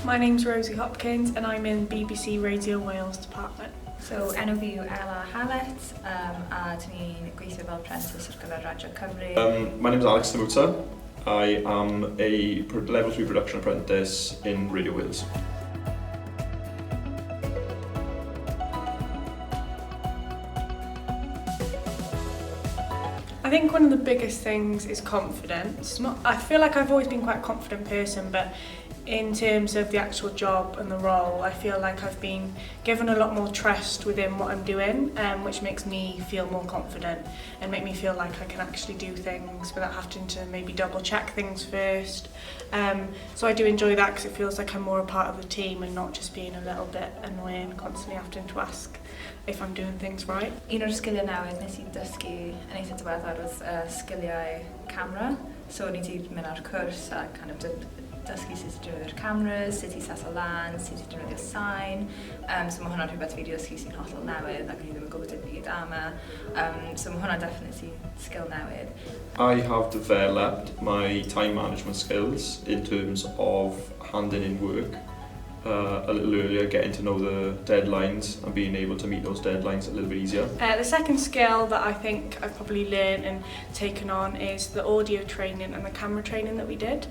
My name's Rosie Hopkins and I'm in BBC Radio Wales department. So, enw fi yw Ella Hallett a dw i'n gweithio fel prentis ar gyfer Radio Cymru. My name's Alex Damuta. I am a Level 3 Production Apprentice in Radio Wales. I think one of the biggest things is confidence. I feel like I've always been quite a confident person, but in terms of the actual job and the role, I feel like I've been given a lot more trust within what I'm doing, which makes me feel more confident and make me feel like I can actually do things without having to maybe double check things first. So I do enjoy that because it feels like I'm more a part of the team and not just being a little bit annoying, constantly having to ask if I'm doing things right. Un o'r sgiliau newydd nes i dysgu yn eitha diweddar oedd sgiliau camera. So o'n i 'di mynd ar cwrs a kind of dysgu sut i defnyddio'r cameras, sut i seto lan, sut i defnyddio sain. So mae hwnna'n rhywbeth fi 'di dysgu sy'n hollol newydd ac o'n i ddim yn gwybod dim byd am e. So mae hwnna'n definitely sgil newydd. I have developed my time management skills in terms of handing in work a little earlier, getting to know the deadlines and being able to meet those deadlines a little bit easier. The second skill that I think I've probably learned and taken on is the audio training and the camera training that we did,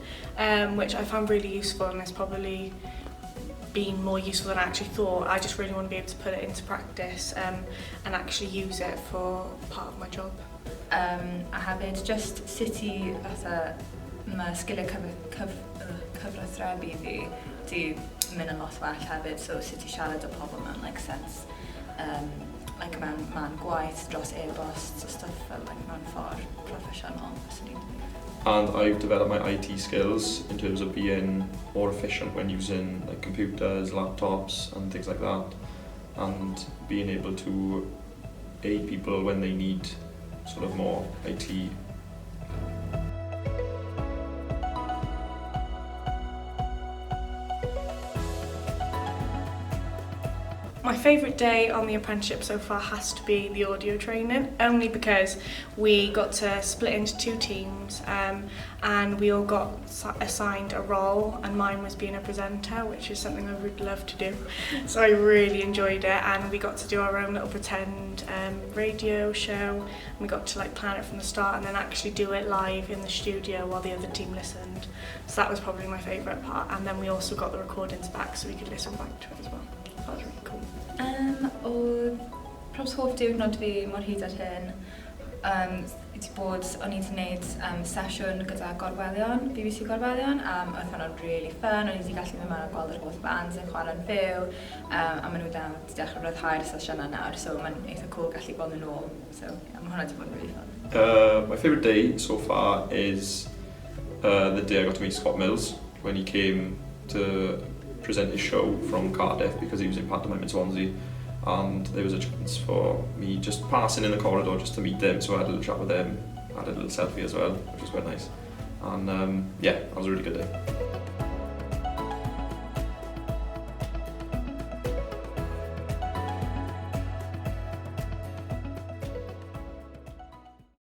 which I found really useful, and it's probably been more useful than I actually thought. I just really want to be able to put it into practice and actually use it for part of my job. A hefyd just sut i fatha mae sgiliau cyfathrebu fi 'di mynd yn lot well hefyd, so sut i siarad â pobl mewn like sense, like mewn man gwaith dros e-bost a stuff fel like mewn ffordd proffesiynol fyswn i'n dweud. And I've developed my IT skills in terms of being more efficient when using computers, laptops and things like that, and being able to aid people when they need sort of more IT. My favourite day on the apprenticeship so far has to be the audio training, only because we got to split into two teams, and we all got assigned a role, and mine was being a presenter, which is something I would love to do. So I really enjoyed it, and we got to do our own little pretend radio show, and we got to plan it from the start and then actually do it live in the studio while the other team listened. So that was probably my favourite part, and then we also got the recordings back so we could listen back to it as well. That was really cool. Oedd props hoff diwrnod fi mor hyd at hyn, wedi bod, o'n i wedi gwneud sesiwn gyda Gorwelion, BBC Gorwelion, oedd hwnna'n really fun, o'n i wedi gallu mynd mewn a gweld yr holl bands yn chwarae'n fyw, a maen nhw dal wedi dechrau rhyddhau'r sesiynau nawr, so mae'n eitha cool gallu gweld nhw nôl, so yeah, mae hwnna wedi bod yn really fun. My favourite day so far is the day I got to meet Scott Mills when he came to present his show from Cardiff, because he was in pantomime in Swansea, and there was a chance for me just passing in the corridor just to meet him, so I had a little chat with him, had a little selfie as well, which was quite nice, and that was a really good day.